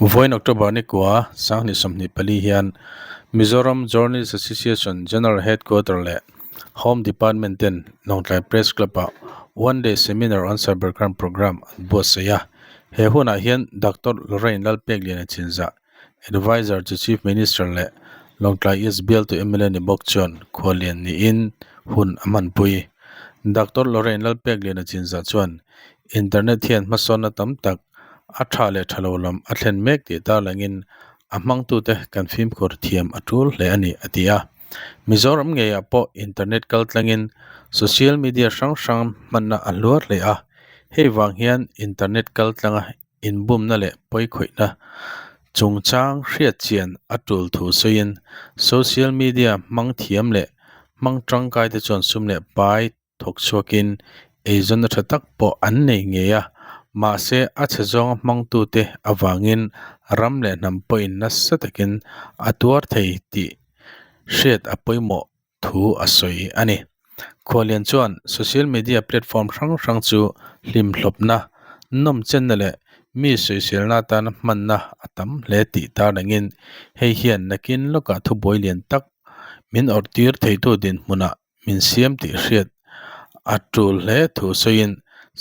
Vawiin October ni kua Sanghnih 24 hian Mizoram Journalist Association General Headquarter leh Home Department ten Lawngtlai Press Club ah One Day Seminar on Cybercrime Programme an buatsaih a. He hunah hian Doctor Lorraine Lalpekliana Chinzah, Adviser to Chief Minister leh Lawngtlai East bialtu mla ni bawk chuan khuallian niin hun a hmanpui. Doctor Lorraine Lalpekliana Chinzah chuan Internet hian hmasawnna tam tak a tha leh tha lo lam a thlen mek tih tarlangin a hmangtute kan fimkhur thiam a tul hle a ni a ti a. Mizoram ngeiah pawh internet kal tlangin social media hrang hrang hmanna a hluar hle a, hei vang hian internet kal tlanga inbumna leh pawikhawihna chungchang hriat chian a tul thu sawiin social media hmang thiam leh hmang tangkai te chuan sum leh pai thawk chhuakin eizawnna tha tak pawh an nei ngei a, mahse a chhe zawnga hmangtute avangin ram leh hnam pawhin nasa takin a tuar thei tih hriat a pawimawh thu a sawi a ni. Khualian chuan social media platform hrang hrang chu hlimhlawpna, nawmchenna leh mi sawiselna atana hmanna a tam hle tih tarlangin hei hian nakin lawkah thubuai lian tak min awrhtir theitu dinhmunah min siam tih hriat a tul hle thu sawiin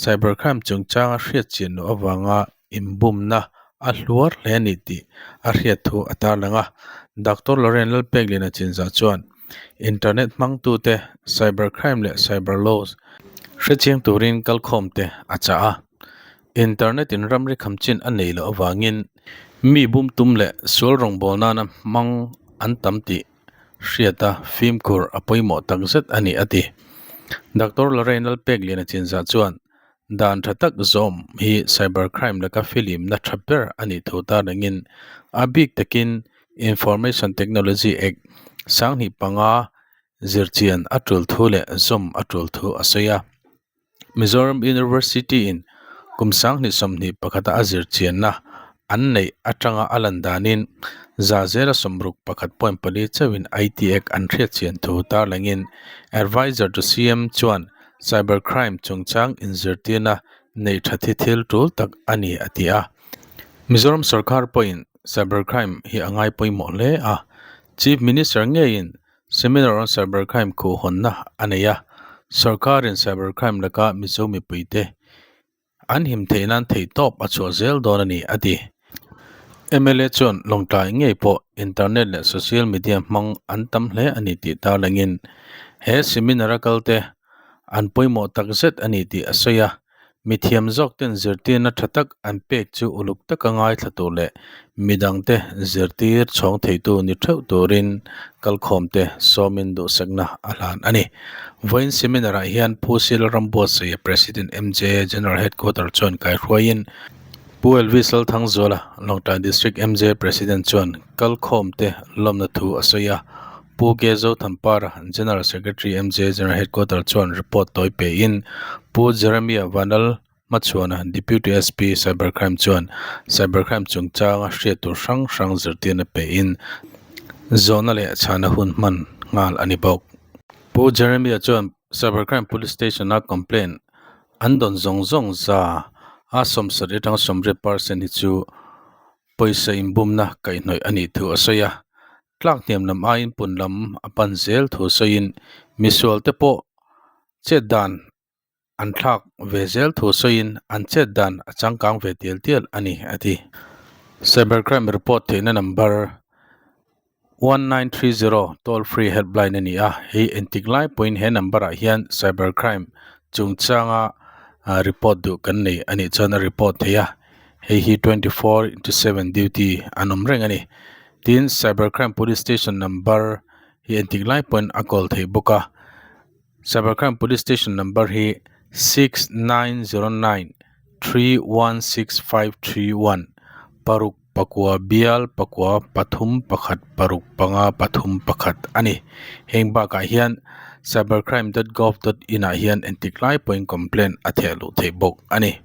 cybercrime chungchanga hriat chian loh avanga inbumna a hluar hle a ni tih a hriat thu a tarlang a. Doctor Lorraine Lalpekliana Chinzah chuan internet hmangtute cybercrime leh cyber laws hrechiang turin kalkhawmte a chah a. Internet in ramri kham chin a nei loh avangin mi bum tum leh sual rawngbâwl nana hmang an tam tih hriata fimkhur a pawimawh tak zet a ni a ti. Doctor Lorraine Lalpekliana Chinzah chuan dan tha tak zawm hi cyber crime laka filimna tha ber a nih thu ta rengin a bik takin Information Technology Act 2005 zirchian a tul thu leh zawm a tul thu a sawi a. Mizoram University in kum 2021 a a zirchianna an neih atanga a lan danin za zela 61.4 chauhin IT Act an hriatchian thu tarlangin Adviser to CM chuan cyber crime chungchang inzirtirna neih tha thi thil tul tak a ni a ti a. Mizoram sorkar pawhin cyber crime hi a ngai pawimawh hle a, Chief Minister ngeiin Seminar on Cybercrime khuhhawnna a nei a, sorkarin cybercrime laka Mizo mipuite an him theih nan theihtawp a chhuah zel dawn a ni, a ti. Mla chuan Lawngtlai ngei pawh internet leh social media hmang an tam hle a ni tih tarlangin he seminar a kalte an pawimawh takzet a ni tih a sawi a. Mithiam zawk ten zirtirna tha tak an pek chu uluk taka ngaithla tur leh midangte zirtir chhawng theitu ni theuh turin kalkhawmte sawmin duhsakna a hlan a ni. Vawiin seminar ah hian Pu Sil Rambuatsaia President MJ General Headquarter chuan kaihruaiin Pu Elvis Lalthangzuala Lawngtlai District MJ President chuan kalkhawmte lawmna thu a sawi a. Pu K Zothampara, General Secretary MJ General Headquarter chuan report tawi pein Pu Jeremiah Vanal Hmachhuana, Deputy SP Cybercrime chuan Cybercrime chungchanga hriat tur hrang hrang zirtirna pein zawhna leh chhana hun hman nghal a ni bawk. Pu Jeremiah chuan Cybercrime Police Station-a complaint an dawn zawng zawng za a 70 atanga 80% hi chu pawisa inbumna kaihhnawih a nih thu a sawi a. Tlak hniam lam aiin pun lam a pan zel thu sawiin misual te pawh chet dan an thlak ve zel thu sawiin an chet dan a changkang ve tial tial a ni a ti. Cybercrime report theihna number 1930 toll free helpline a ni a, hei entik lai pawhin he number ah hian cybercrime chungchanga report duh kan nei a nih chuan a report thei a, hei hi 24/7 duty an awm reng a ni. Tin, Cybercrime Police Station number hi entik lai pawhin a call theih bawk a, Cybercrime Police Station number hi 6909316531 paruk pakua bial pakua pathum pakhat paruk panga pathum pakhat a ni. Heng bakah hian cybercrime.gov.in ah hian entik lai pawhin complaint a theh luh theih bawk a ni.